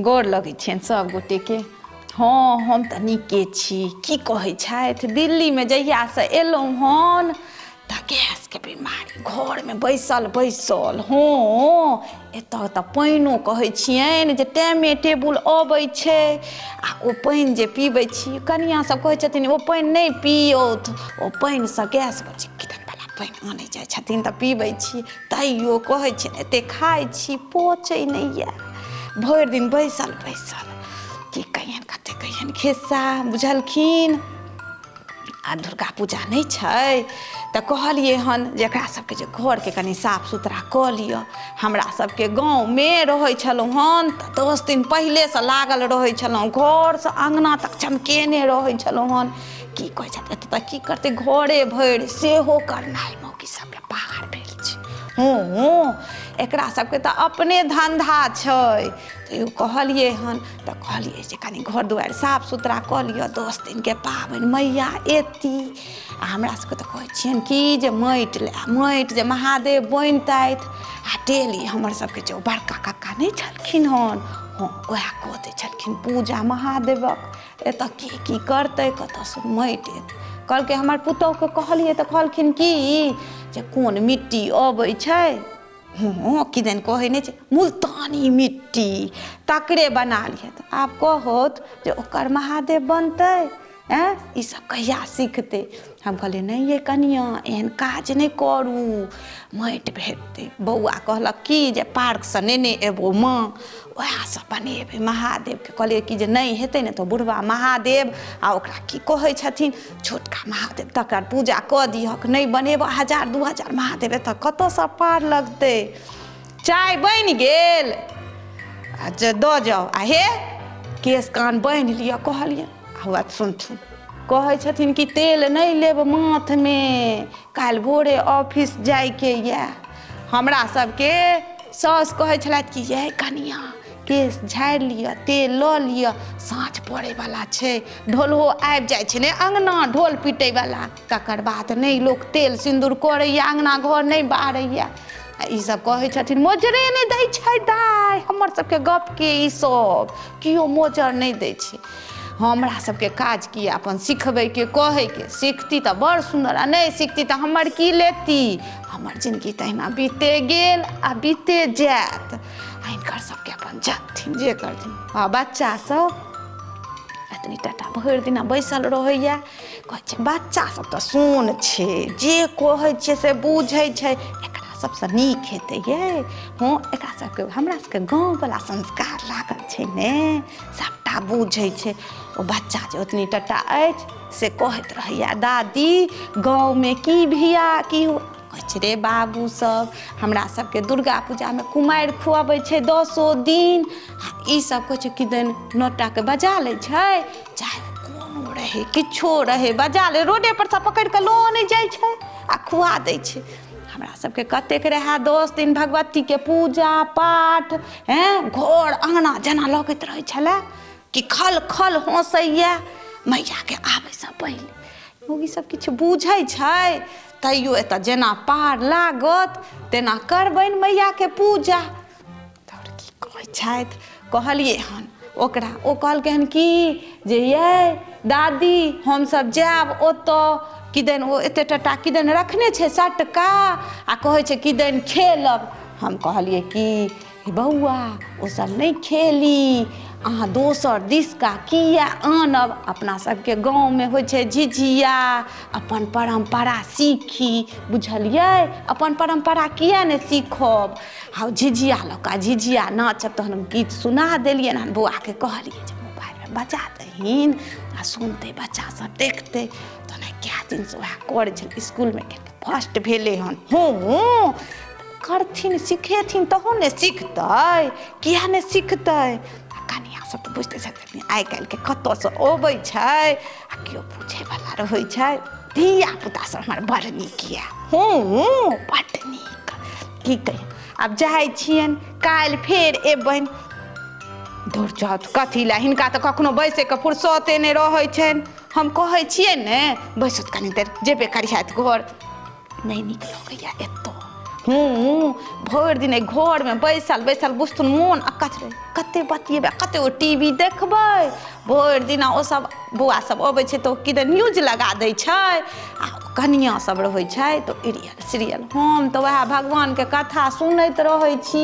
गोर लगै छियनि सभ गोटेके। हँ, हम तऽ नीके छी। की कहै छथि, दिल्लीमे जहियासँ एलहुँ हन तऽ गैसके बीमारी, घरमे बैसल बैसल। हँ, एतऽ तऽ पानिओ कहै छियनि जे टाइमे टेबुल अबै छै आ ओ पानि जे पीबै छी, कनिआँ सब कहै छथिन ओ पानि नहि पियौथ, ओ पानिसँ गैस बनै छै। किदनवला पानि आनै जाइ छथिन तऽ पीबै छी, तैयो कहै छियनि एते खाइ छी पचै नहि यऽ, भरि दिन बैसल बैसल। की कहियनि, कते कहियनि खिस्सा बुझलखिन। आ दुर्गा पूजा नहि छै तऽ कहलियै हन जे एकरा सबके जे घरके कनि साफ सुथरा कऽ लिअ। हमरा सबके गाँवमे रहै छलहुँ हन तऽ 10 दिन पहिलेसँ लागल रहै छलहुँ, घरसँ अङ्गना तक चमकेने रहै छलहुँ हन। की कहै छथि, एतऽ तऽ की करतै, घरे भरि सेहो करनाइ मौगी सबके पहाड़ भेल छै। हँ, एकरा सबके तऽ अपने धन्धा छै। तैयो कहलियै हन तऽ कहलियै जे कनि घर दुआरि साफ सुथरा कऽ लिअ, 10 दिनके पाबनि, मैया एती। आ हमरा सबके तऽ कहै छियनि कि जे माटि लए, माटि जे महादेव बनितथि। आ डेली हमर सबके जे ओ बड़का कक्का नहि छलखिन हन, हँ, वएह कऽ दै छलखिन पूजा महादेवक। एतऽ के की करतै, कतऽसँ माटि एतै? कहलकै हमर पुतहुके कहलियै तऽ कहलखिन कि जे कोन मिट्टी अबै छै, हँ, किदन कहै नहि छै, मुल्तानी मिट्टी, तकरे बना लिअ। तऽ आब कहत जे ओकर महादेव बनतै? आँय, ईसब कहिया सिखतै? हम कहलियै नहि यै कनिआँ, एहन काज नहि करू, माटि भेटतै। बौआ कहलक कि जे पार्कसँ नेने एबौ माँ, वएहसँ बनेबै महादेवके। कहलियै कि जे नहि हेतै ने तऽ बुढ़बा महादेव आ ओकरा की कहै छथिन छोटका महादेव, तकर पूजा कऽ दिहक। नहि बनेबऽ 1000 2000 महादेव एतऽ कतऽसँ पार लगतै? चाय बनि गेल, अच्छा दऽ जाउ। आ हे, केश कान बान्हि लिअ कहलियनि। आ सुनथुन, कहै छथिन कि तेल नहि लेब माथमे, काल्हि भोरे ऑफिस जाइके यऽ। हमरा सबके साउस कहै छलथि कि यै कनिआँ, केश झाड़ि लिअ, तेल लऽ लिअ, साँझ पड़ैवला छै, ढोलहो आबि जाइ छै ने अङ्गना ढोल पिटैवला, तकर बाद नहि लोक तेल सिन्दूर करैए, अङ्गना घर नहि बाहरैए। आ ईसब कहै छथिन मोजरे नहि दै छै दाइ हमर सबके गपके, ईसब केओ मोजर नहि दै छै। हमरा सबके काज की? अपन सिखबैके, कहैके। सिखती तऽ बड़ सुन्दर आ नहि सिखती तऽ हमर की लेती? हमर जिनगी तहिना बीते गेल आ बीते जायत, आ हिनकर सबके अपन जानथिन जे करथिन। आ बच्चा सब एतनी टाटा भरि दिना बैसल रहैया। कहै छै बच्चा सब तऽ सोन छै, जे कहै छियै से बुझै छै। एकरा सबसँ नीक हेतै यै? हँ, एकरा सबके हमरा सबके गाँववला संस्कार लागल छै ने, सबटा बुझै छै। ओ बच्चा जे ओतनी टटा अछि से कहैत रहैया, दादी गाँवमे की भिया की कहै छै रे बाबू सब, हमरा सबके दुर्गा पूजामे कुमारि खुअबै छै 10 दिन। आ ई सब कहै छै किदन 9 टाके बजा लै छै, चाहे कोनो रहै किछो रहै, बजा लै, रोडे पर सँ पकड़ि कऽ लऽ अनै जाइ छै आ खुआ दै छै। हमरा सबके कतेक रहए 10 दिन भगवतीके पूजा पाठ, हेँ, घर अङ्गना जेना लगैत रहै छलए कि खल खल हँसैए मैयाके आबैसँ पहिले। मौगी सब किछु बुझै छै? तैयो एतऽ जेना पार लागत तेना करबनि मैयाके पूजा। तऽ की कहै छथि, कहलियै हन ओकरा, ओ कहलकै हन कि जे यै दादी, हमसब जायब ओतऽ, किदन ओ एते टटा किदन रखने छै सटका आ कहै छै किदन खेलब। हम कहलियै कि बौआ, ओसब नहि खेली, अहाँ दोसर दिसका किया आनब? अपना सबके गाँवमे होइ छै झिझिया, अपन परम्परा सीखी, बुझलियै? अपन परम्परा किया नहि सीखब? आ झिझिया लऽ कऽ झिझिया नाचब। तहन गीत सुना देलियनि हन बौआके, कहलियै जे मोबाइलमे बजा दहीन आ सुनतै बच्चा सब, देखतै। तहन कए दिनसँ वएह करै छलै, इसकुलमे फर्स्ट भेलै हन। हँ, करथिन, सिखेथिन तहन ने सिखतै, किया नहि सिखतै? आ कनिआँ सब तऽ बुझिते छथिन आइ काल्हिके, कतऽसँ अबै छै आ केओ पूछैवला रहै छै? धिया पुता सब हमर बड़ नीक यऽ, हँ, बड्ड नीक। की कही, आब जाइ छियनि, काल्हि फेर एबनि। दौड़ जाउत कथी लए, हिनका तऽ कखनो बैसैके फुर्सते नहि रहै छनि। हम कहै छियै ने बैसत कनि देर, जेबे करिहथि घर। नहि नीक लगैया एतऽ, हूँ, भरि दिन एहि घरमे बैसल बैसल बुझथुन मोन अकछ रहै। कते बतियेबै, कते ओ टी वी देखबै भरि दिना। ओ सब बौआ सब अबै छै तऽ ओ किदन न्यूज लगा दै छै, आ कनिआँ सब रहै छै तऽ इरियल सीरियल। हम तऽ वएह भगवानके कथा सुनैत रहै छी।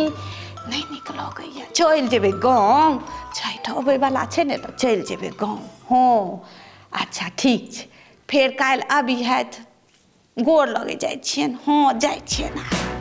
नहि नीक लगैए, चलि जेबै गाँव। छठि अबैवला छै ने, तऽ चलि जेबै गाँव। हँ, अच्छा ठीक छै, फेर काल्हि अबिहथि। गोर लगै जाइ छियनि। हँ, जाइ छियनि आब।